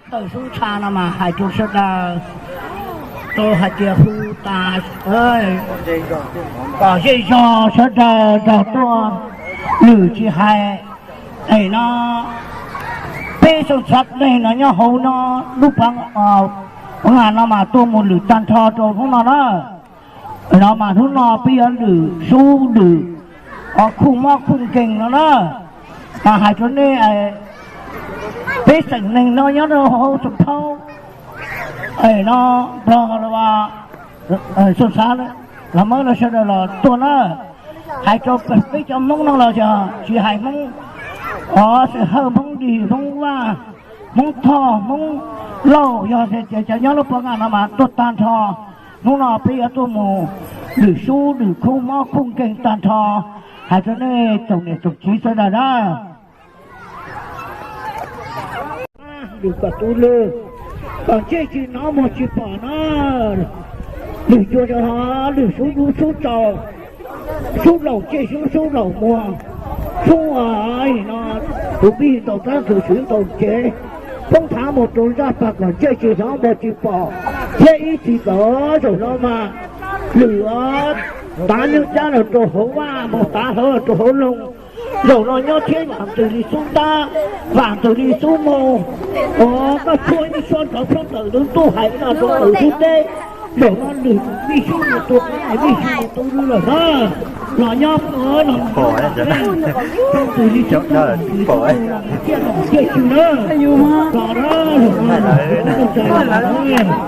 Tawm sub ntsha no mas hais rau sawv daws, rau hais tias hu tas kom zej zog sawv daws nrog tuaj lwm tsis hais. Es no peb xeem txheeb neeg no nyob hauv no lub pov, pov ngas no mas tuaj mus lwm tag nrho rau hnub no na. No mas hnub no peb yuav lwm sub lwm khuj mob khuj nkeeg no na. Mas hais rau nej, peb xeem neeg no nyob rau hauv Txoos Phaub, es no Nplog los, Xoo Xav, los Mawb los sawv daws los tuaj na. Hais rau peb cov Hmoob no los yog tsis hais Hmoob, os, Xeem Hawj, Hmoob Lis, Hmoob Vaj, Hmoob Thoj, Hmoob Lauj, yog tias cov nyob lub pov ngas no mas tuaj tag nrho. Hnub no peb yuav tuaj mus lwm sub lwm khuj mob khuj nkeeg tag nrho. Hais rau nej tsoom niam tsoom txiv sawv daws na, lwm kom tus lwm, kom ntsej tsis hnov muag tsis pom na. Lwm cuag rau hov lwm sub dub sub tsaus, sub laus ntsej sub sub laus muag, sub, no tus pij tau tab tus swv tau tsev, poob thav mus rau zaj pag kom ntsej tsis hnov muag tsis pom. Thiab ib txhis tod zaum no mas lwm tav nyuj cab los rau hauv vaj, mus tav hauv los rau hauv loog. Zaum no nyob thiab vam ntws li xub ntab, vam ntws li xub moog. Os, koj tshuab ib suab nrov tshoob ntawm lub ntuj hais no rau lwm xub teb. Zaum no lwm vij sub mus tua, vij sub mus tua lwm lawm na. Los nyob los ntws li xub ntab, ntws li xub moog, thiaj los thiaj tsw na. Los na, zaum no lwm xub mus tua lwm lawm.